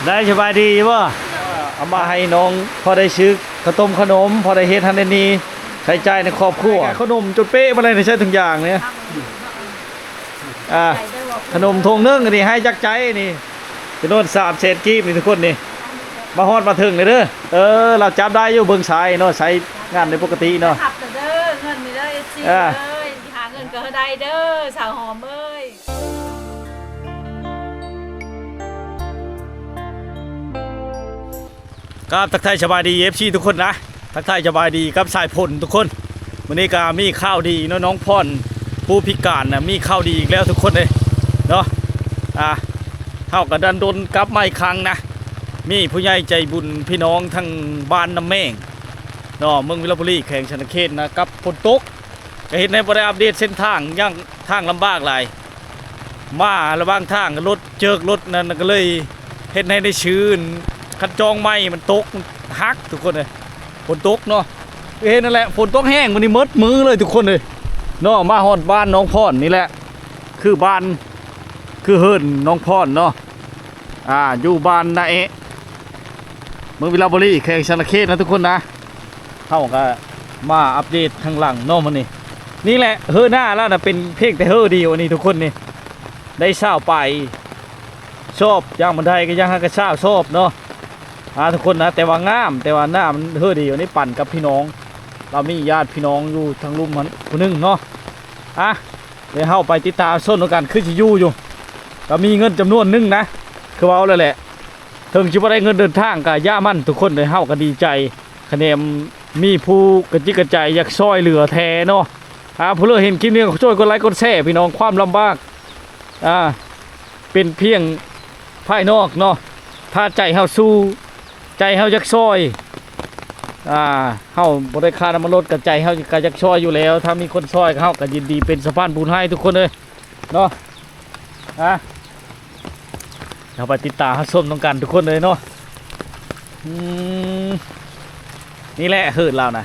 ໄດ້ສະບາຍດີຢູ່ບໍ່? ເອົາມາໃຫ້ນ້ອງ ພໍໄດ້ຊື້ເຂົ້າຕົ້ມເຂົ້າໜົມ ພໍໄດ້ເຮັດຫັ້ນເຮັດນີ້ ໃຊ້ຈ່າຍໃນຄອບຄົວ. ຂະໜົມຈົນເປະໝົດແລ້ວ ໃຊ້ທຸກຢ່າງນີ້. ອ່າ ຂະໜົມຖົງໜຶ່ງນີ້ໃຫ້ຈັກໃຈນີ້ ຈຳນວນສາມແສນກີບນີ້ທຸກຄົນນີ້. ມາຮອດມາເຖິງເລີຍເດີ. ເອີ ລາວຈັບໄດ້ຢູ່ ເບິ່ງສາຍເນາະ ສາຍງານໃນປົກກະຕິເນາະ. ຮັບເດີ ເງິນນີ້ເດີ ເອັຟຊີ ອ່າ ເອີຍ ຫາເງິນກໍໃຫ້ໄດ້ເດີ ສາວຫອມເອີຍ. ກາບທັກທາຍສະບາຍດີ ເອັຟຊີ ທຸກຄົນນະ ທັກທາຍສະບາຍດີກັບສາຍຝົນທຸກຄົນ. ມື້ນີ້ກໍມີຂ່າວດີເນາະ ນ້ອງພອນຜູ້ພິການນະ ມີຂ່າວດີອີກແລ້ວທຸກຄົນເອີຍເນາະ. ອ່າ ເຮົາກໍດັນດົນກັບມາອີກຄັ້ງນະ ມີຜູ້ໃຫຍ່ໃຈບຸນ ພີ່ນ້ອງທາງບ້ານນ້ຳແມງເນາະ ເມືອງວິລະບູລີ ແຂວງສະຫວັນນະເຂດນະ ກັບຝົນຕົກ ກໍເຮັດໃຫ້ບໍ່ໄດ້ອັບເດດເສັ້ນທາງ ຍ່າງທາງລຳບາກຫຼາຍ. ມາລະຫວ່າງທາງ ລົດເຈິກລົດນັ້ນ ກໍເລີຍເຮັດໃຫ້ໄດ້ຊື້ ຄັນຈອງໃໝ່ມັນຕົກ ມັນຫັກທຸກຄົນເອີຍ. ຝົນຕົກເນາະ ເຫັນນັ້ນແຫຼະ ຝົນຕົກແຮງມື້ນີ້ໝົດມື້ເລີຍທຸກຄົນເອີຍເນາະ. ມາຮອດບ້ານນ້ອງພອນນີ້ແຫຼະ ຄືບ້ານ ຄືເຮືອນນ້ອງພອນເນາະ. ອ່າ ຢູ່ບ້ານນາແອະ ເມືອງວິລະບູລີ ແຂວງສະຫວັນນະເຂດນະທຸກຄົນນະ. ເຮົາກໍມາອັບເດດທາງຫຼັງເນາະມື້ນີ້. ນີ້ແຫຼະ ເຮີໜ້າລາວນະ ເປັນພຽງແຕ່ເຮີດຽວນີ້ທຸກຄົນນີ້ ໄດ້ຊາວປາຍຊອບ ຢ່າງມັນໄດ້ກໍຢ່າງຫາກະຊາວຊອບເນາະ. ອ່າ ທຸກຄົນນະ ແຕ່ວ່າງາມ ແຕ່ວ່າໜ້າມັນເຮີດຽວນີ້ ປັ່ນກັບພີ່ນ້ອງ ລາວມີຍາດພີ່ນ້ອງຢູ່ທາງລຸ່ມຫັ້ນຜູ້ໜຶ່ງເນາະ. ອ່າ ດຽວເຮົາໄປຕິດຕາມຊົມນຳກັນ ຄືຊິຢູ່ຢູ່ ກໍມີເງິນຈຳນວນໜຶ່ງນະ ຄືເວົ້າແລ້ວແຫຼະ ເຖິງຊິບໍ່ໄດ້ເງິນເດີນທາງກໍຢ່າມັນທຸກຄົນເອີຍ ເຮົາກໍດີໃຈ ຄະແນນມີຜູ້ກະຈິກກະໃຈຢາກຊ່ອຍເຫຼືອແທ້ເນາະ. ອ່າ ຜູ້ເລີເຫັນຄລິບນີ້ກໍຊ່ວຍກົດໄລກົດແຊ ພີ່ນ້ອງ ຄວາມລຳບາກ ອ່າ ເປັນພຽງພາຍນອກເນາະ ຖ້າໃຈເຮົາສູ້ ໃຈເຮົາຢາກຊ່ອຍ ອ່າ ເຮົາບໍ່ໄດ້ຄ່ານ້ຳມັນລົດ ກໍໃຈເຮົາກໍຢາກຊ່ອຍຢູ່ແລ້ວ. ຖ້າມີຄົນຊ່ອຍ ເຮົາກໍຍິນດີເປັນສະພານບຸນໃຫ້ທຸກຄົນເອີຍເນາະ. ອ່າ ເຮົາໄປຕິດຕາມຮັບຊົມນຳກັນທຸກຄົນເລີຍເນາະ. ອືມ ນີ້ແຫຼະເຮືອນລາວນະ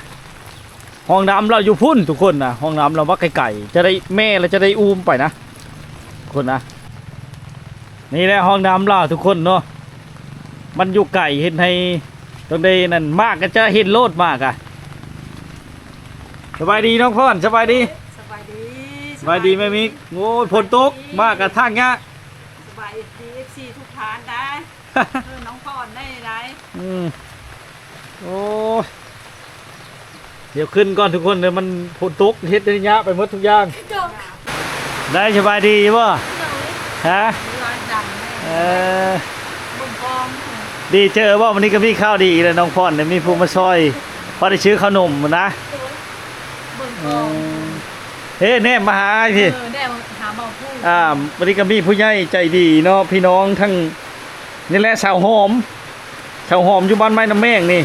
ຫ້ອງນ້ຳລາວຢູ່ພຸ້ນທຸກຄົນນະ. ຫ້ອງນ້ຳລາວມາໄກໆ ຈະໄດ້ແມ່ ແລະ ຈະໄດ້ອູ້ມໄປນະ ທຸກຄົນນະ. ນີ້ແຫຼະຫ້ອງນ້ຳລາວທຸກຄົນເນາະ ມັນຢູ່ໄກ ເຮັດໃຫ້ຕ້ອງໄດ້ນັ້ນ ມາກະຈະເຫັນໂລດ ມາກະ. ສະບາຍດີນ້ອງພອນ ສະບາຍດີ. ສະບາຍດີ ສະບາຍດີແມ່ມິກ. ໂອ້ຍ ຝົນຕົກ ສະບາຍດີ ມາກະທາງຍາກ. ສະບາຍດີ ເອັຟຊີ ທຸກທ່ານໄດ໋ ເອີ ນ້ອງພອນໄດ້ໄດ໋. ອືມ ໂອ້ຍ ດຽວຂຶ້ນກ່ອນທຸກຄົນເດີ ມັນຝົນຕົກເຮັດໄດ້ຍາກໄປໝົດທຸກຢ່າງ. ໂດຍ ໄດ້ສະບາຍດີຢູ່ບໍ່? ໂດຍ ຮະ? ເອີ ເບິ່ງກ້ອງ ດີເຈີບໍ່? ມື້ນີ້ກໍມີຂ່າວດີແລ້ວ ນ້ອງພອນ ມີຜູ້ມາຊ່ອຍ ພໍໄດ້ຊື້ເຂົ້າໜົມນະ. ໂດຍ ເບິ່ງກ້ອງ ເອີ ເອີ ເນມມາຫາອ້າຍພີ້ ເອີ ແນມຫາເບົາຜູ້. ອ່າ ມື້ນີ້ກໍມີຜູ້ໃຫຍ່ໃຈດີເນາະ ພີ່ນ້ອງທັງ ນີ້ແຫຼະ ສາວຫອມ ສາວຫອມຢູ່ບ້ານໄມ້ນ້ຳແມງນີ້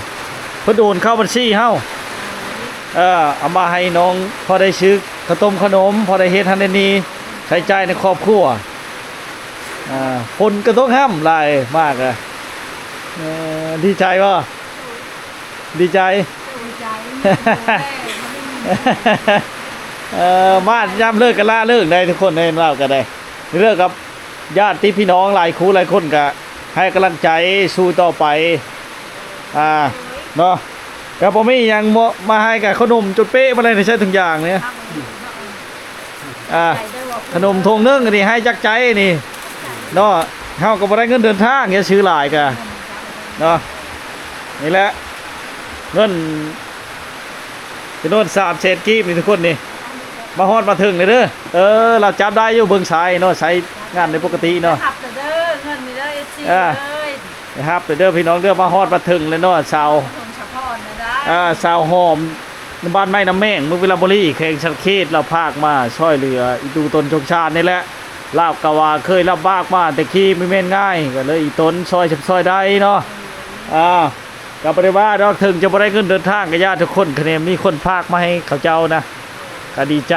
ເພິ່ນໂອນເຂົ້າບັນຊີເຮົາ. ເອີ ເອົາມາໃຫ້ນ້ອງ ພໍໄດ້ຊື້ເຂົ້າຕົ້ມເຂົ້າໜົມ ພໍໄດ້ເຮັດຫັ້ນເຮັດນີ້ ໃຊ້ຈ່າຍໃນຄອບຄົວ. ອ່າ ຝົນກໍຕົກຫ້ຳຫຼາຍ ມາກະ ເອີ ດີໃຈບໍ່? ດີໃຈ ດີໃຈ. ເອີ ມາຍາມເລີກກໍລາເລີກໄດ໋ ທຸກຄົນ ເຫັນລາວກໍໄດ້ ເລີກກັບ ຍາດຕິພີ່ນ້ອງຫຼາຍຄູ່ຫຼາຍຄົນກະໃຫ້ກຳລັງໃຈສູ້ຕໍ່ໄປ ອ່າ ເນາະ. ກະບໍ່ມີຫຍັງ ມາໃຫ້ກະເຂົ້າໜົມຈົນເປະໝົດແລ້ວ ໃຊ້ທຸກຢ່າງນີ້ ອ່າ ຂະໜົມຖົງໜຶ່ງນີ້ໃຫ້ຈັກໃຈນີ້ເນາະ. ເຮົາກໍບໍ່ໄດ້ເງິນເດີນທາງ ຢ່າຊື້ຫຼາຍກະເນາະ. ນີ້ແຫຼະເງິນ ຈຳນວນສາມແສນກີບນີ້ທຸກຄົນນີ້ ມາຮອດມາເຖິງເລີຍເດີ. ເອີ ລາວຈັບໄດ້ຢູ່ ເບິ່ງສາຍເນາະ ສາຍງານໃນປົກກະຕິເນາະ. ຮັບເດີ ເງິນນີ້ເດີ ເອັຟຊີ ອ່າ ເອີຍ ໄດ້ຮັບເດີພີ່ນ້ອງເດີ. ມາຮອດມາເຖິງເລີຍເນາະ ສາວ ເຖິງສະພອນນະໄດ້ ອ່າ ສາວຫອມ ບ້ານໄມ້ນ້ຳແມງ ເມືອງວິລະບູລີ ແຂວງສະຫວັນນະເຂດ ລາວຝາກມາຊ່ອຍເຫຼືອອີ່ຕູ່ຕົນສົງສານນີ້ແຫຼະ. ລາວກໍວ່າເຄີຍລຳບາກມາແຕ່ກີ້ ບໍ່ແມ່ນງ່າຍ ກໍເລີຍອີ່ຕົນຊ່ອຍຊ່ຳຊ່ອຍໄດ້ເນາະ ອ່າ. ກໍບໍ່ໄດ້ວ່າດອກ ເຖິງຈະບໍ່ໄດ້ເງິນເດີນທາງກໍຢ່າທຸກຄົນ ຄະແນນມີຄົນຝາກມາໃຫ້ເຂົາເຈົ້ານະ ກໍດີໃຈ.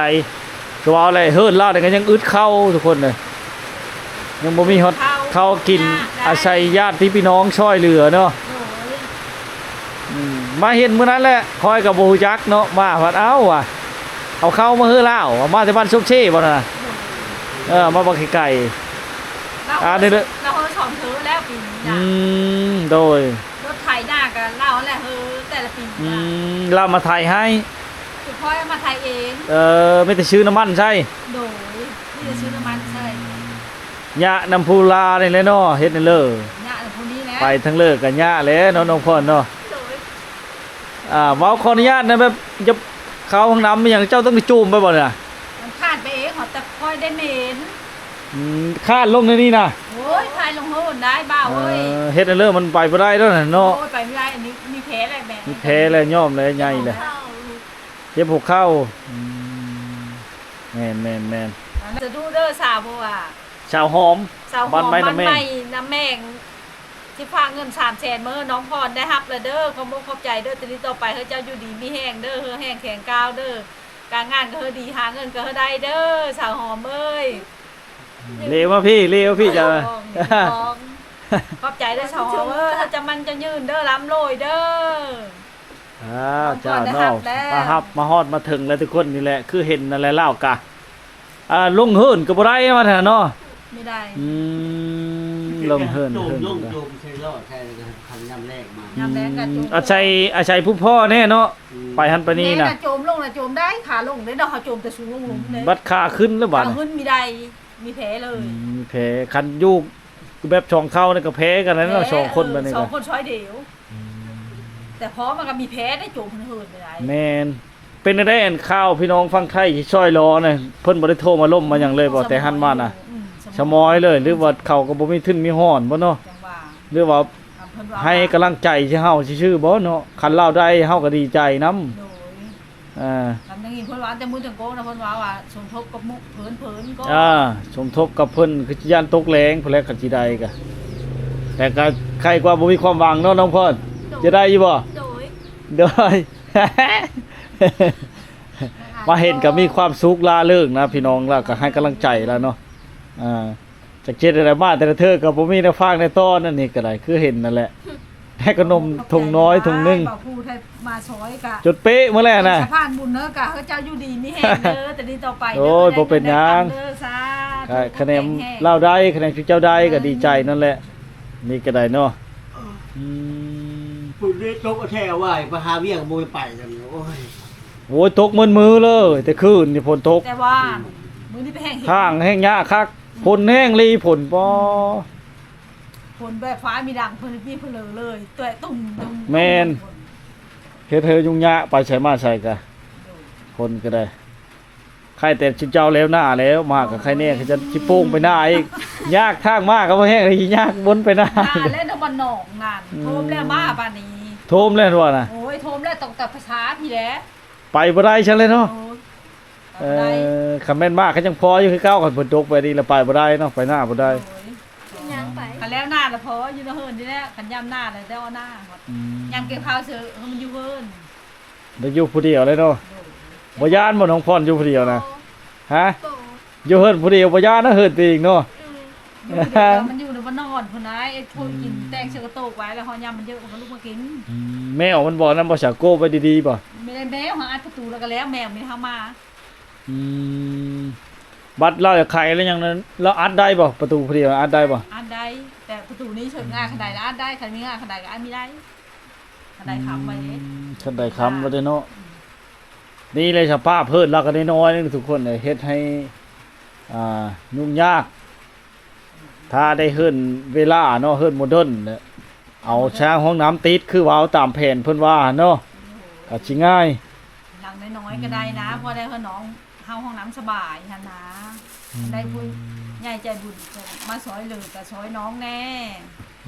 ຄືເວົ້າແຫຼະ ເຮືອນລາວນີ້ກໍຍັງອຶດເຂົ້າທຸກຄົນເອີຍ ຍັງບໍ່ມີຮອດເຂົ້າກິນ ອາໄສຍາດຕິພີ່ນ້ອງຊ່ອຍເຫຼືອເນາະ. ອືມ ມາເຫັນມື້ນັ້ນແຫຼະ ຂ້ອຍກໍບໍ່ຮູ້ຈັກເນາະ ມາພັດ ເອົ້າ ວ່າ ເອົາເຂົ້າມາເຮືອລາວ ມາແຕ່ບ້ານສົມເຊບໍ່ນະ ເອີ ມາບໍ່ໄກໆ ລາວ ອ່າ ນີ້ເດີ ລາວເຮີສອງເທື່ອແລ້ວ ປີນີ້ ອື ນະ ມ ໂດຍ ລົດໄຖນາກໍລາວແຫຼະເຮີ ແຕ່ລະປີ ອື ນະ ມ ລາວມາໄຖໃຫ້ ຄືຂ້ອຍມາໄຖເອງ ເອີ ມີແຕ່ຊື້ນ້ຳມັນໃສ່ ໂດຍ ມີແຕ່ຊື້ນ້ຳມັນໃສ່ ຍະນຳຜູ້ລານີ້ແຫຼະເນາະ ເຮັດແນວເລີ ຍະນຳຜູ້ນີ້ແຫຼະ ໄປທາງເລີກໍຍະແຫຼະເນາະ ນ້ອງພອນເນາະ ໂດຍ ອ່າ ເວົ້າຂໍອະນຸຍາດນະ ແບບຈະເຂົ້າຫ້ອງນ້ຳອີ່ຫຍັງ ເຈົ້າຕ້ອງໄດ້ຈູມໄປບໍ່ນະ? ມັນຄານໄປເອງ ເຮົາແຕ່ຄ່ອຍໄດ້ເໝັນ ອືມ ຄານລົງໃນນີ້ນະ? ໂອ້ຍ ຄານລົງໂຫນໄດ້ບ່າວເອີຍ ເອີ ເຮັດໃຫ້ເລີ ມັນໄປບໍ່ໄດ້ແລ້ວນະເນາະ ໂອ້ຍ ໄປບໍ່ໄດ້ ອັນນີ້ມີແຜແລ້ວແມ່ ມີແຜແລ້ວ ຍອມແລ້ວ ໃຫຍ່ແລ້ວ ເຈັບຫົວເຂົ່າ ອືມ ແມ່ນໆໆ ສາທຸເດີ ສາວ ເພາະວ່າ ສາວຫອມ ສາວຫອມ ບ້ານໄມ້ ບ້ານໄມ້ ນ້ຳແມງ ນຳແມງ ຊິຝາກເງິນສາມແສນມາໃຫ້ນ້ອງພອນ ໄດ້ຮັບແລ້ວເດີ ຂອບອົກຂອບໃຈເດີ ແຕ່ນີ້ຕໍ່ໄປໃຫ້ເຈົ້າຢູ່ດີມີແຮງເດີ ເຮີແຮງແຂງກ້າວເດີ ການງານກໍເຮີດີ ຫາເງິນກໍເຮີໄດ້ເດີ ສາວຫອມເອີຍ ເລມາພີ່ ເລມາພີ່ ເຈົ້າ ຂອບໃຈເດີສາວຫອມເອີຍ ເຈົ້າໝັ້ນເຈົ້າຍືນເດີ ລ່ຳລວຍເດີ ອ້າວ ເຈົ້າເນາະ ມາຮັບ ມາຮອດມາເຖິງແລ້ວທຸກຄົນ ນີ້ແຫຼະ ຄືເຫັນນັ້ນແຫຼະ ລາວກະ ອ່າ ລົງເຫີນກໍບໍ່ໄດ້ວ່າຊັ້ນເນາະ ບໍ່ໄດ້ ອືມ ລົງເຫີນ ໂຈມ ເຫີນ ລົງ ກໍ ໂຈມໃສ່ລໍ້ໃສ່ ແລ້ວກໍຄັນຍາມແລງມາ ຍາມແລງກໍໂຈມ ອືມ ອາໄສ ອາໄສຜູ້ພໍ່ແດ່ເນາະ ອືມ ໄປຫັ້ນໄປນີ້ນະ ແມ່ນະ ໂຈມລົງນະ ໂຈມໄດ້ ຂາລົງເດ້ເນາະ ເຮົາໂຈມແຕ່ສູງລົງເດ້ ບັດຂາຂຶ້ນແລ້ວບັດນີ້ ຂາຂຶ້ນມີໄດ້ ມີແຜເລີຍ ອືມ ມີແຜ ຄັນຢູ່ແບບສອງເຄົ້ານີ້ກໍແຜກັນແລ້ວເນາະ ແຜ ສອງຄົນ ເອີ ບັດນີ້ ສອງຄົນຊ້ອຍດຽວ ອືມ ແຕ່ພໍມັນກໍມີແຜໄດ້ ໂຈມເພິ່ນເຫີນໄປໄດ້ ແມ່ນ ເປັນແນວໃດ ອັນ ຂ່າວພີ່ນ້ອງຝັ່ງໄທທີ່ຊ່ອຍລໍນະ ເພິ່ນບໍ່ໄດ້ໂທມາລົມມາຫຍັງເລີຍບໍ່? ແຕ່ຫັ້ນມານະ ສະໝອຍເລີຍ ຫຼືວ່າເຂົາກໍບໍ່ມີທຶນມີຮອນບໍ່ເນາະ? ຈັ່ງວ່າ ຫຼືວ່າ ເພິ່ນວ່າໃຫ້ກຳລັງໃຈເຮົາຊື່ໆບໍ່ເນາະ? ຄັນລາວໄດ້ເຮົາກໍດີໃຈນຳ ໂດຍ ອ່າ ຄັນໄດ້ຍິນເພິ່ນວ່າແຕ່ມື້ຈັງໂກນະ ເພິ່ນວ່າ ວ່າສົມທົບກັບໝູ່ເພິ່ນ ເພິ່ນກໍ ອ່າ ສົມທົບກັບເພິ່ນ ຄືຊິຢ້ານຕົກແລງພຸ້ນແຫຼະ ຄັນຊິໄດ້ກະ ແຕ່ກະໄຄກວ່າບໍ່ມີຄວາມຫວັງເນາະ ນ້ອງພອນ ໂດຍ ຈະໄດ້ຢູ່ບໍ່? ໂດຍ ໂດຍ ມາເຫັນກໍມີຄວາມສຸກລ່າເລີງນະພີ່ນ້ອງ ລະກໍໃຫ້ກຳລັງໃຈລະເນາະ ອ່າ ຈັກເຮັດແນວໃດ ມາແຕ່ລະເທື່ອກໍບໍ່ມີແນວຝາກແນວຕ້ອນ ອັນນີ້ກໍໄດ້ ຄືເຫັນນັ້ນແຫຼະ ໄດ້ຂະໜົມຖົງນ້ອຍຖົງໜຶ່ງ ຂອບໃຈຫຼາຍໆ ບ່າວຜູ້ໄທມາຊ່ອຍກະ ຈົນເປະໝົດແລ້ວນະ ສະພານບຸນເດີ ກະເຮົາເຈົ້າຢູ່ດີມີແຮງເດີ ແຕ່ນີ້ຕໍ່ໄປເດີ ໂອ້ຍ ບໍ່ເປັນຫຍັງ ເດີ ສາທຸ ຂະແນນລາວໄດ້ ຂະແນນເຈົ້າໄດ້ ກໍດີໃຈນັ້ນແຫຼະ ນີ້ກໍໄດ້ເນາະ ອືມ ຝົນເລີຍຕົກແທ້ວ່າ ໄປຫາວຽກບໍ່ໄປກັນ ໂອ້ຍ ໂອ້ຍ ຕົກໝົດມື້ເລີຍ ແຕ່ຄືນນີ້ຝົນຕົກ ແຕ່ວ່າມື້ນີ້ໄປແຮງ ທາງແຮງຍາກຄັກ ຝົນແຮງອີ່ຫຼີ ຝົນ ປໍ ຝົນແບບຟ້າມີດັງ ເພິ່ນມີເພີເລີຍ ແຕະຕຸ່ມໆ ແມ່ນ ເຮັດໃຫ້ຫຍຸ້ງຍາກ ໄປໃສມາໃສກະ ໂດຍ ຝົນກໍໄດ້ ໄຄແຕ່ຊຸມເຈົ້າແລ້ວໜ້າແລ້ວ ມາກໍໄຄແດ່ ເຂົາຈະຊິໂປ່ງໄປໜ້າອີກ ຍາກ ທາງມາກໍບໍ່ແຮງ ຍາກວົນໄປໜ້າ ໜ້າແລ້ວນະ ບ້ານນອກນັ້ນ ອືມ ໂທມແລ້ວ ມາບາດນີ້ ໂທມແລ້ວວ່ານະ ໂອ້ຍ ໂທມແລ້ວ ຕ້ອງແຕ່ພາສາພີ້ແຫຼະ ໄປບໍ່ໄດ້ຊັ້ນເລີຍເນາະ ໂອ້ຍ ເອີ ຄັນແມ່ນມາກໍຍັງພໍຢູ່ຄືເກົ່າ ຄັນຝົນຕົກໄປນີ້ລະໄປບໍ່ໄດ້ເນາະ ໄປໜ້າບໍ່ໄດ້ ໂດຍ ຍັງໄປ ຄັນແລ້ວໜ້າລະພໍຢູ່ນະເຮີນນີ້ແຫຼະ ຄັນຍາມໜ້າລະໄດ້ອອກໜ້າ ອືມ ຍາມເກັບເຂົ້າເສີ ເອີ ມັນຢູ່ເຮີນ ໄດ້ຢູ່ຜູ້ດຽວເລີຍເນາະ ໂດຍ ບໍ່ຢ້ານບໍ່ ນ້ອງພອນ ຢູ່ຜູ້ດຽວນະ? ບໍ່ ຮະ? ບໍ່ ຢູ່ເຮືອນຜູ້ດຽວບໍ່ຢ້ານນະ ເຮືອນຕົວເອງເນາະ ອືມ ຢູ່ຜູ້ດຽວມັນຢູ່ນຳ ມັນນອນພຸ້ນນາ ເຮັດພວກກິນ ອືມ ແຕ່ງເສືອກະໂຕກໄວ້ ແລ້ວຮອດຍາມມັນເຍອະ ມັນກໍລຸກມາກິນ ອືມ ແມວມັນບໍ່ນັ້ນບໍ່ ສາໂກໄວ້ດີໆບໍ່? ແມ່ນແລ້ວ ເຮົາອັດປະຕູແລ້ວກໍແລ້ວ ແມວມັນເຂົ້າມາ ອືມ ບັດລາວຢາກໄຂແລ້ວຫຍັງນັ້ນ ລາວອັດໄດ້ບໍ່? ປະຕູຜູ້ດຽວອັດໄດ້ບໍ່? ອັດໄດ້ ແຕ່ປະຕູນີ້ເຊິ່ງງ່າຍຂະໜາດໃດລະອັດໄດ້ ຄັນມີງ່າຍຂະໜາດໃດກໍອັດມີໄດ້ ຄັນໄດ້ຄ້ຳໄວ້ເດ້ ອືມ ຄັນໄດ້ຄ້ຳໄວ້ເດ້ເນາະ ອືມ ນີ້ແຫຼະສະພາບເຮືອນລາວກໍນ້ອຍໆໜຶ່ງທຸກຄົນເອີຍ ເຮັດໃຫ້ ອ່າ ຫຍຸ້ງຍາກ ຖ້າໄດ້ເຮືອນເວລາເນາະ ເຮືອນໂມເດີນ ເອົາຊ່າງຫ້ອງນ້ຳຕິດ ຄືວ່າເອົາຕາມແຜນເພິ່ນວ່າເນາະ ກໍຊິງ່າຍ ຫຼັງນ້ອຍໆກໍໄດ້ນະ ອືມ ພໍໄດ້ເຮືອນນ້ອງເຮົາ ຫ້ອງນ້ຳສະບາຍຫັ້ນນະ ອືມ ໄດ້ຜູ້ໃຫຍ່ໃຈບຸນມາຊ່ອຍເຫຼືອ ກໍຊ່ອຍນ້ອງແດ່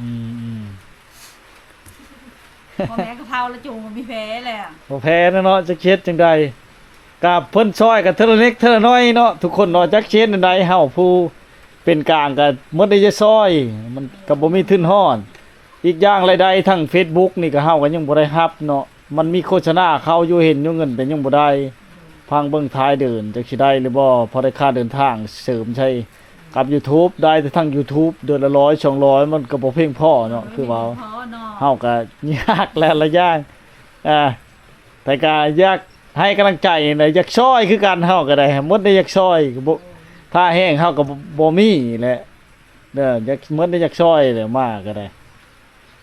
ອືມໆ ພໍ່ແມ່ກໍເຖົ້າແລ້ວ ໂຈມບໍ່ມີແຜແລ້ວ ບໍ່ແຜແລ້ວເນາະ ຈັກຊິເຮັດຈັ່ງໃດ ກະເພິ່ນຊ່ອຍກັນເທື່ອລະເລັກເທື່ອລະນ້ອຍເນາະ ທຸກຄົນເນາະ ຈັກຊິເຮັດແນວໃດ ເຮົາຜູ້ເປັນກາງກະໝົດໄດ້ຈະຊ່ອຍ ມັນກະບໍ່ມີທຶນຮອດ ອີກຢ່າງລາຍໄດ້ທາງເຟສບຸກນີ້ກະເຮົາກະຍັງບໍ່ໄດ້ຮັບເນາະ ມັນມີໂຄສະນາເຂົ້າຢູ່ ເຫັນຢູ່ ເງິນກະຍັງບໍ່ໄດ້ ຟັງເບິ່ງທ້າຍເດືອນຈັກຊິໄດ້ຫຼືບໍ່ ພໍໄດ້ຄ່າເດີນທາງເສີມໃສ່ ກັບຢູທູບ ໄດ້ແຕ່ທາງຢູທູບ ເດືອນລະຮ້ອຍສອງຮ້ອຍ ມັນກໍບໍ່ພຽງພໍເນາະ ຄືວ່າ ເຮົາກໍຍາກຫຼາຍໆຢ່າງ ອ່າ ແຕ່ກໍຢາກໃຫ້ກຳລັງໃຈນະ ຢາກຊ່ອຍຄືກັນ ເຮົາກໍໄດ້ ໝົດໄດ້ຢາກຊ່ອຍ ກໍບໍ່ ຖ້າແຮງເຮົາກໍບໍ່ ບໍ່ມີແຫຼະ ເດີ ຢາກ ເໝິດແລ້ວຢາກຊ່ອຍແຫຼະ ມາກໍໄດ້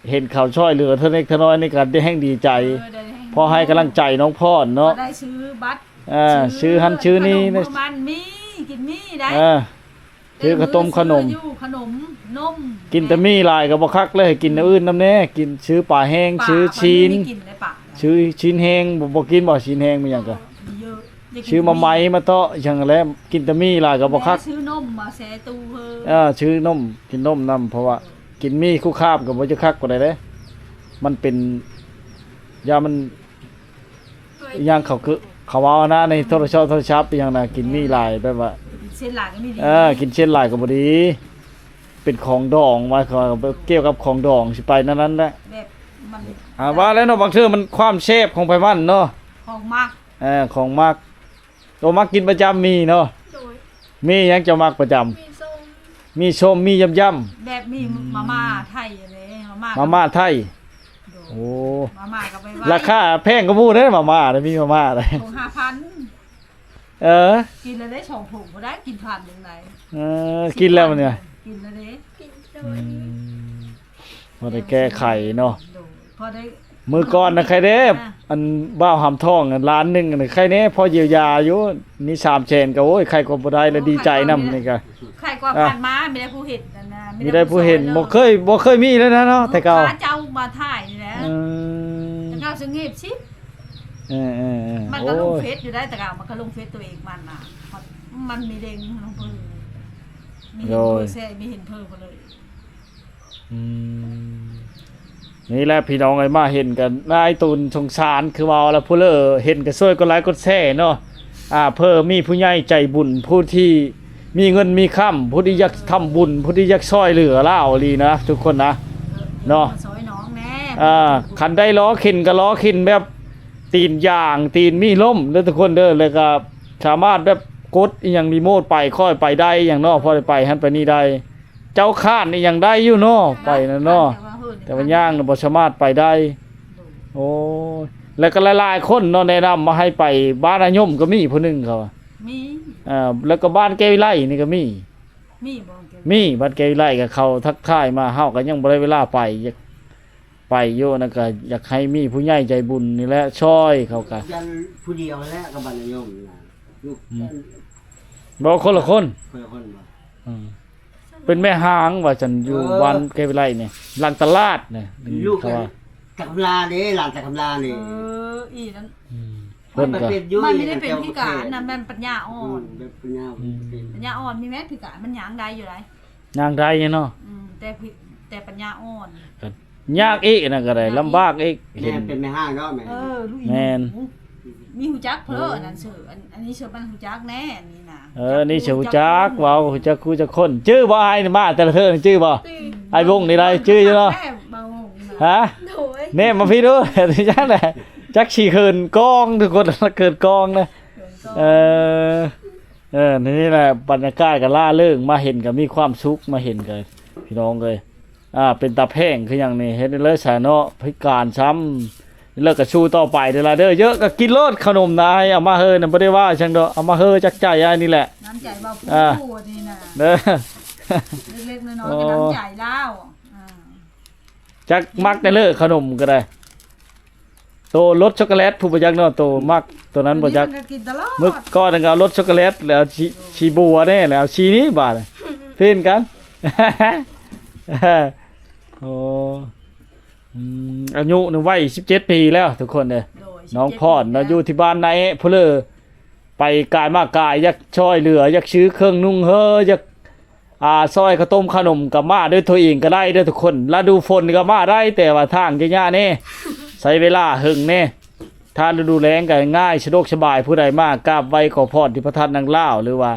ເຫັນເຂົາຊ່ອຍເຫຼືອເທື່ອເລັກເທື່ອນ້ອຍນີ້ກໍໄດ້ແຮ່ງດີໃຈ ເອີ ໄດ້ແຮ່ງ ພໍໃຫ້ກຳລັງໃຈນ້ອງພອນເນາະ ພໍໄດ້ຊື້ບັດ ອ່າ ຊື້ ຊື້ຫັ້ນຊື້ນີ້ ຂະໜົມມື້ວານມີ ກິນມີໄດ້ ອ່າ ຊື້ເຂົ້າຕົ້ມ ເອີ ຂະໜົມ ຊື້ຢູ່ ຂະໜົມ ນົມ ກິນແຕ່ມີຫຼາຍກໍບໍ່ຄັກເລີຍ ໃຫ້ກິນແນວອື່ນນຳແດ່ ກິນ ຊື້ປາແຫ້ງ ປາ ຊື້ຊີ້ນ ມັນມີກິນໄດ້ປາ ຊື້ຊີ້ນແຫ້ງ ບໍ່ ບໍ່ກິນບໍ່ ຊີ້ນແຫ້ງມີຫຍັງກໍ ເອີ ຊື້ມາໄໝ ມາເຕາະ ຫຍັງແຫຼະ ກິນແຕ່ມີຫຼາຍກໍບໍ່ຄັກ ຊື້ນົມມາແຊ່ຕູ້ເຮີ ເອີ ຊື້ນົມ ກິນນົມນຳ ເພາະວ່າກິນມີຄຸຄາບກໍບໍ່ຈະຄັກປານໃດເດ້ ມັນເປັນ ຢ້ານມັນ ອີຫຍັງເຂົາຄື ເຂົາເວົ້ານະ ໃນໂທລະສັບ ໂທລະສັບອີຫຍັງນະ ກິນມີຫຼາຍແບບວ່າ ກິນເສັ້ນຫຼາຍກໍມີດີ ເອີ ກິນເສັ້ນຫຼາຍກໍບໍ່ດີ ເປັນຂອງດອງ ວ່າເຂົາ ກ່ຽວກັບຂອງດອງ ຊິໄປແນວນັ້ນແຫຼະ ແບບມັນ ອ່າ ວ່າແລ້ວເນາະ ບາງເທື່ອມັນຄວາມແຊບຂອງໃຜມັນເນາະ ຂອງມັກ ເອີ ຂອງມັກ ໂຕມັກກິນປະຈຳໝີ່ເນາະ ໂດຍ ໝີ່ຫຍັງເຈົ້າມັກປະຈຳ ໝີ່ສົ້ມ ໝີ່ສົ້ມ ໝີ່ຢຳໆ ແບບໝີ່ ອືມ ມາມ່າໄທເດ້ ມາມ່າ ມາມ່າໄທ ໂດຍ ໂອ້ ມາມ່າກໍໄປໄວ້ ລາຄາແພງກວ່າໝູ່ເດ້ ມາມ່ານະ ມີມາມ່າເດ້ ຖົງຫ້າພັນ ເອີ ກິນແລ້ວໄດ້ສອງຖົງບໍ່ໄດ້ ກິນຜ່ານຈັ່ງໃດ ເອີ ກິນແລ້ວມັນນີ້ ກິນແລ້ວເດ້ ກິນແລ້ວ ອືມ ພໍໄດ້ແກ້ໄຂເນາະ ໂດຍ ພໍໄດ້ ມື້ກ່ອນນະໃຄແດ່ ອ່າ ອັນບ່າວຫຳທອງ ອັນລ້ານໜຶ່ງນະ ໃຄແດ່ ພໍຢຽວຢາຢູ່ ມີສາມແສນກໍ ໂອ້ຍ ໃຄກວ່າບໍ່ໄດ້ລະ ໂອ້ ດີໃຈນຳ ໃຄກວ່າ ນີ້ກໍ ໃຄກວ່າ ອ່າ ຜ່ານມາ ມີແຕ່ຜູ້ເຫັນນັ້ນນະ ມີແຕ່ຜູ້ເຫັນ ມີແຕ່ຜູ້ຊ່ອຍເລີຍ ບໍ່ເຄີຍ ບໍ່ເຄີຍມີເລີຍນະເນາະ ໂອ້ ແຕ່ເກົ່າ ຂ້າເຈົ້າມາຖ່າຍນີ້ແຫຼະ ອືມ ແຕ່ເກົ່າສະຫງຽບຊິບ ເອີໆໆ ມັນກໍລົງເຟສຢູ່ໄດ໋ ແຕ່ກໍມັນກໍລົງເຟສຕົວເອງມັນນະ ມັນມີເດ້ງລົງເພິ່ນ ມີເຫັນເພິ່ນແຊ ມີເຫັນເພິ່ນເລີຍ ອືມ ນີ້ແຫຼະພີ່ນ້ອງເອີຍ ມາເຫັນກັນນາຍຕູນສົງສານ ຄືເວົ້າລະ ຜູ້ເລີເຫັນກໍຊ່ວຍກົດໄລກົດແຊເນາະ ອ່າ ເພື່ອມີຜູ້ໃຫຍ່ໃຈບຸນ ຜູ້ທີ່ມີເງິນມີຄຳ ຜູ້ທີ່ຢາກທຳບຸນ ຜູ້ທີ່ຢາກຊ່ອຍເຫຼືອລາວອີ່ຫຼີນະ ທຸກຄົນນະ ເນາະ ຊ່ອຍນ້ອງແດ່ ອ່າ ຄັນໄດ້ລໍ້ເຂັນກໍລໍ້ເຂັນແບບຕີນຢາງ ຕີນມີລົມເດີທຸກຄົນເດີ ແລ້ວກໍສາມາດແບບກົດອີ່ຫຍັງຣີໂມດໄປ ຄ່ອຍໄປໄດ້ຫຍັງເນາະ ພໍໄດ້ໄປຫັ້ນໄປນີ້ໄດ້ ເຈົ້າຄ້ານອີ່ຫຍັງໄດ້ຢູ່ເນາະ ໄປນັ້ນເນາະ ແຕ່ວ່າຍ່າງນະບໍ່ສາມາດໄປໄດ້ ໂອ້ຍ ແລ້ວກໍຫຼາຍໆຄົນເນາະ ແນະນຳມາໃຫ້ໄປ ບ້ານອາຍົມກໍມີຜູ້ໜຶ່ງເຂົາວ່າ ມີ ເອີ ແລ້ວກໍບ້ານແກ້ວວິໄລນີ້ກໍມີ ມີບໍ່ ມີ ບ້ານແກ້ວວິໄລກໍເຂົາທັກທາຍມາ ເຮົາກໍຍັງບໍ່ໄດ້ເວລາໄປ ຢາກໄປຢູ່ ນັ້ນກໍຢາກໃຫ້ມີຜູ້ໃຫຍ່ໃຈບຸນນີ້ແຫຼະຊ່ອຍ ເຂົາກໍ ຍັງຜູ້ດຽວແຫຼະກັບບ້ານອາຍົມນະ ຢູ່ ອືມ ບໍ່ ຄົນລະຄົນ ຄົນລະຄົນບໍ່ ອືມ ເປັນແມ່ຮ້າງວ່າຊັ້ນ ຢູ່ ເອີ ບ້ານແກ້ວວິໄລນີ້ ຫຼັງຕະຫຼາດນີ້ ລູກ ເຂົາວ່າ ຕາຄຳລາເດ້ ຫຼານຕາຄຳລານີ້ ເອີ ອີນັ້ນ ອືມ ເພິ່ນກໍ ມັນບໍ່ໄດ້ເປັນພິການນະ ມັນເປັນປັນຍາອ່ອນ ອືມ ແບບປັນຍາອ່ອນ ອືມ ເປັນ ປັນຍາອ່ອນ ມີແມ່ນພິການ ມັນຍ່າງໄດ້ຢູ່ໃດ ຍ່າງໄດ້ຢູ່ເນາະ ອືມ ແຕ່ພິ ແຕ່ປັນຍາອ່ອນ ກໍຍາກອີກ ອັນນັ້ນກໍໄດ້ ຍາກອີກ ລຳບາກອີກ ແມ່ນ ເຫັນ ເປັນແມ່ຮ້າງເນາະ ແມ່ ເອີ ລູກອີ່ ແມ່ນ ໜູ ມີຮູ້ຈັກເພີ້ ໂອ້ ອັນນັ້ນເຊີ ອັນ ອັນນີ້ເຊີມັນຮູ້ຈັກແດ່ ອັນນີ້ນະ ເອີ ນີ້ເຊີຮູ້ຈັກ ເວົ້າຮູ້ຈັກຄູ່ຈັກຄົນ ຈື່ບໍ່ ອ້າຍນີ້ມາແຕ່ລະເທື່ອ ຈື່ບໍ່ ຈື່ ອ້າຍວົງນີ້ໄດ້ ຈື່ຢູ່ເນາະ ແມ່ບ່າວວົງນະ ຮະ ໂດຍ ແນມມາພີ້ດູ ຈັກແຫຼະ ຈັກຊິເຂີນກ້ອງ ທຸກຄົນເຂີນກ້ອງນະ ເຂີນກ້ອງ ເອີ ເອີ ນີ້ແຫຼະ ບັນຍາກາດກໍລ່າເລີງ ມາເຫັນກໍມີຄວາມສຸກ ມາເຫັນກໍ ພີ່ນ້ອງເອີຍ ອ່າ ເປັນຕາແພງຄືຫຍັງນີ້ ເຮັດໄດ້ເລີຍຊະເນາະ ພິການຊ້ຳ ແລ້ວກໍສູ້ຕໍ່ໄປເດີລະເດີ ເຢີະກໍກິນໂລດ ຂະໜົມນາຍ ເອົາມາເຮີນະ ບໍ່ໄດ້ວ່າຫຍັງດອກ ເອົາມາເຮີຈັກໃຈອ້າຍນີ້ແຫຼະ ນ້ຳໃຈເວົ້າ ອ່າ ຜູ້ນີ້ນະ ເດີ ເລັກໆນ້ອຍໆ ກໍນ້ຳໃຈລາວ ອ່າ ຈັກມັກແຕ່ເລີ ຂະໜົມກໍໄດ້ ໂຕລົດຊັອກໂກແລັດ ຜູ້ບໍ່ຈັກເນາະ ໂຕມັກໂຕນັ້ນບໍ່ຈັກ ອັນນີ້ມັນກໍກິນຕະຫຼອດ ມື້ກ່ອນນັ້ນກໍເອົາລົດຊັອກໂກແລັດ ແລ້ວຊິ ຊິບົວແດ່ ແລ້ວຊິນີ້ບາດ ເປັນກັນ ໂອ້ ອືມ ອາຍຸນີ້ໄວສິບເຈັດປີແລ້ວທຸກຄົນເດີ ໂດຍ ນ້ອງພອນເນາະ ສິບເຈັດປີແລ້ວ ຢູ່ທີ່ບ້ານນາແອະພຸ້ນເລີ ໄປກາຍມາກາຍ ຢາກຊ່ອຍເຫຼືອ ຢາກຊື້ເຄື່ອງນຸ່ງເຮີ ຢາກ ອ່າ ຊ່ອຍເຂົ້າຕົ້ມເຂົ້າໜົມກໍມາດ້ວຍຕົວເອງກໍໄດ້ເດີທຸກຄົນ ລະດູຝົນນີ້ກໍມາໄດ້ ແຕ່ວ່າທາງຈະຍາກແດ່ ໃຊ້ເວລາເຫິງແດ່ ຖ້າລະດູແລ້ງກໍງ່າຍ ສະດວກສະບາຍ ຜູ້ໃດມາກາບໄຫວ້ຂໍພອນທີ່ພະທາດນາງລາວ ຫຼືວ່າ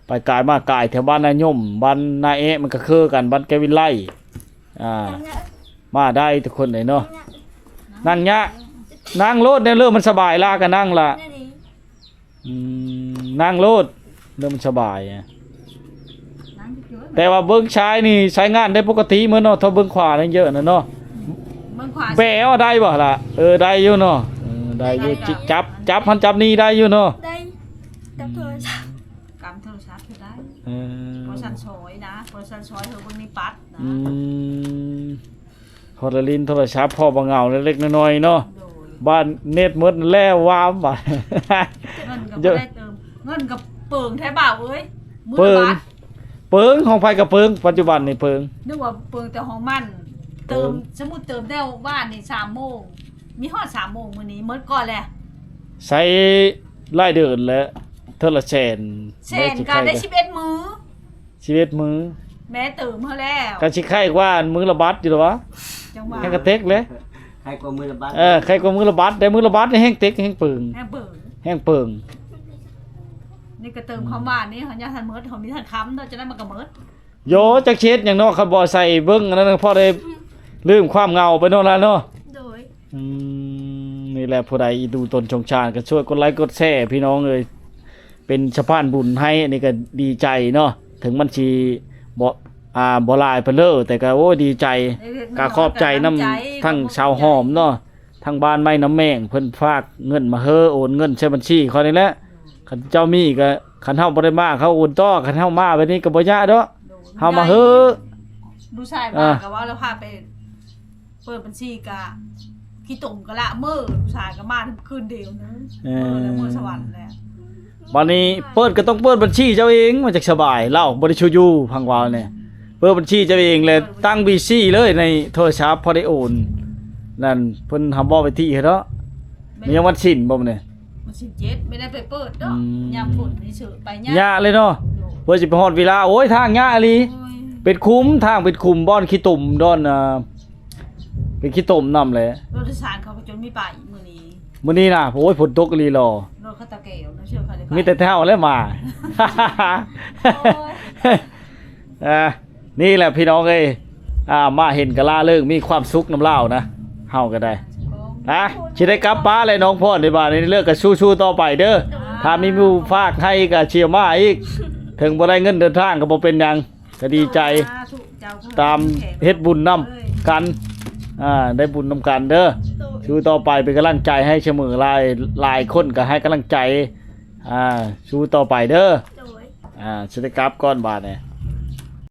ໄປກາຍມາກາຍແຖວບ້ານນາຍົມ ບ້ານນາແອະ ມັນກໍຄືກັນ ບ້ານແກ້ວວິໄລ ອ່າ ມາໄດ້ທຸກຄົນເລີຍເນາະ ນັ່ງຍາກ ນັ່ງໂລດ ແນວເລີມັນສະບາຍ ລາກໍນັ່ງລະ ອືມ ນັ່ງໂລດ ເລື່ອງມັນສະບາຍ ນັ່ງຢູ່ ແຕ່ວ່າເບິ່ງຊ້າຍນີ້ໃຊ້ງານໄດ້ປົກກະຕິໝົດເນາະ ຖ້າເບິ່ງຂວານີ້ເຍອະນະເນາະ ເບິ່ງຂວາ ແບເອົາໄດ້ບໍ່ລະ ເອີ ໄດ້ຢູ່ເນາະ ເອີ ໄດ້ຢູ່ ໄດ້ ຈັບ ຈັບຫັ້ນຈັບນີ້ໄດ້ຢູ່ເນາະ ໄດ້ ອືມ ຈັບໂທລະສັບ ກຳໂທລະສັບກໍໄດ້ ເອີ ບໍ່ຊັ້ນຊອຍນະ ບໍ່ຊັ້ນ ຊ່ອຍເຮົາເບິ່ງໃນປັດນະ. ອືມ ພໍລະຫຼິ້ນໂທລະສັບພໍບໍ່ເຫງົາເລັກໆນ້ອຍໆເນາະ. ໂດຍ. ບ້ານເນັດໝົດແລ້ວວາມບາດ ເງິນກໍບໍ່ໄດ້ເຕີມ ເງິນກໍເປິງແທ້ບ່າວເອີຍ. ມື້ລະບາດ ເປິງ ຂອງໃຜກໍເປິງ ປັດຈຸບັນນີ້ເປິງ. ນຶກວ່າເປິງແຕ່ຂອງມັນ ເຕີມ ເປິງ ສົມມຸດເຕີມແລ້ວວານນີ້ສາມໂມງ ມີຮອດສາມໂມງ ມື້ນີ້ໝົດກ່ອນແຫຼະ. ໃຊ້ລາຍເດືອນແຫຼະ ເທື່ອລະແສນ ແສນກໍໄດ້ສິບເອັດມື້. ສິບເອັດມື້ ແມ່ເຕີມເຮົາແລ້ວ ກໍຊິໄຄກວ່າມື້ລະບັດຢູ່ດອກວະ. ຈັ່ງວ່າ ຍັງກະເຕັກເລີຍ ໄຄກວ່າມື້ລະບັດ. ເອີ ໄຄກວ່າມື້ລະບັດ ແຕ່ມື້ລະບັດນີ້ແຮງເຕັກແຮງເປິງ ແຮງເປິງ ແຮງເປິງ. ນີ້ກໍເຕີມຄວາມຫວານນີ້ ເຮົາຍັງທັນໝົດ ເຮົາມີທັນຄຳເນາະ ຈັ່ງນັ້ນມັນກໍໝົດ. ໂຢ ຈັກຊິເຮັດຫຍັງເນາະ ຄັນບໍ່ໃສ່ເບິ່ງອັນນັ້ນ ພໍໄດ້ລືມຄວາມເຫງົາໄປເນາະຫຼານເນາະ. ໂດຍ. ອືມ ນີ້ແຫຼະ ຜູ້ໃດອີດູຕົນສົງສານກໍຊ່ວຍກົດໄລກົດແຊພີ່ນ້ອງເອີຍ ເປັນສະພານບຸນໃຫ້ ອັນນີ້ກໍດີໃຈເນາະ. ເຖິງມັນຊິບໍ່ ອ່າ ບໍ່ຫຼາຍປານເລີ ແຕ່ກໍ ໂອ້ຍ ດີໃຈ ເຮັດ ກໍຂອບໃຈນຳ ກຳລັງໃຈ ທັງຊາວຫອມເນາະ ທາງບ້ານໄມ້ນ້ຳແມງ ເພິ່ນຝາກເງິນມາເຮີ ໂອນເງິນໃສ່ບັນຊີຂ້ອຍນີ້ແຫຼະ. ຄັນເຈົ້າມີກໍ ຄັນເຮົາບໍ່ໄດ້ມາ ເຂົາໂອນຕໍ່ ຄັນເຮົາມາແບບນີ້ກໍບໍ່ຍາກດອກ. ໂດຍ. ເຮົາມາເຮີ ລູກຊາຍມາ ອ່າ ກໍວ່າລາວພາໄປເປີດບັນຊີ ກະຂີ້ຕົມກະລະເມີ ລູກຊາຍກໍມາຄືນດຽວໜຶ່ງ. ເອີ ເມີແລ້ວ ເມືອສະຫວັນແລ້ວ. ບັດນີ້ເປີດກໍຕ້ອງເປີດບັນຊີເຈົ້າເອງ ມັນຈັກສະບາຍ ລາວບໍ່ໄດ້ຊູຢູ່ ພັງວານີ້ ເປີດບັນຊີເຈົ້າເອງ ແລ້ວຕັ້ງບີຊີເລີຍໃນໂທລະສັບ ພໍໄດ້ໂອນ. ນັ້ນເພິ່ນຫາບໍ່ໄປທີ່ເນາະ. ແມ່ນ. ມີຫຍັງວັນສິນບໍ່ມື້ນີ້? ວັນສິນເຈັດ ແມ່ໄດ້ໄປເປີດດອກ. ອືມ ຍາມຝົນນີ້ເຊີໄປຍາກ ຍາກເລີຍເນາະ. ໂດຍ. ເພື່ອຊິໄປຮອດວິລາ ໂອ້ຍ ທາງຍາກອີ່ຫຼີ. ໂອ້ຍ ເປັນຂຸມ ທາງເປັນຂຸມ ບ່ອນຂີ້ຕົມ ບ່ອນ ອ່າ ເປັນຂີ້ຕົມນຳແຫຼະ. ລົດໂດຍສານເຂົາກໍຈົນມີປາອີກມື້ນີ້ ມື້ນີ້ນະ. ໂອ້ຍ ຝົນຕົກອີ່ຫຼີຫຼໍ ລົດເຂົາຕະແກວນະ ເຊື່ອຂ້ອຍເລີຍ ມີແຕ່ເຖົ້າແລ້ວມາ. ໂອ້ຍ ອ່າ ນີ້ແຫຼະພີ່ນ້ອງເອີຍ ອ່າ ມາເຫັນກະລ່າເລີກ ມີຄວາມສຸກນຳລາວນະ ເຮົາກໍໄດ້. ອ່າ ຊິໄດ້ກັບປະແລ້ວນ້ອງພອນ ໃນບາດນີ້ ເລີກກໍສູ້ໆຕໍ່ໄປເດີ. ຖ້າມີໝູ່ຝາກໃຫ້ກໍຊິເອົາມາອີກ ເຖິງບໍ່ໄດ້ເງິນເດີນທາງກໍບໍ່ເປັນຫຍັງ ກໍດີໃຈ. ສາທຸ ເຈົ້າ ຕາມເຮັດບຸນນຳກັນ ອ່າ ໄດ້ບຸນນຳກັນເດີ. ໂດຍ. ສູ້ຕໍ່ໄປ ເປັນກຳລັງໃຈໃຫ້ສະເໝີ. ຫຼາຍ ຫຼາຍຄົນກໍໃຫ້ກຳລັງໃຈ ອ່າ ສູ້ຕໍ່ໄປເດີ. ໂດຍ. ອ່າ ຊິໄດ້ກັບກ່ອນບາດນີ້.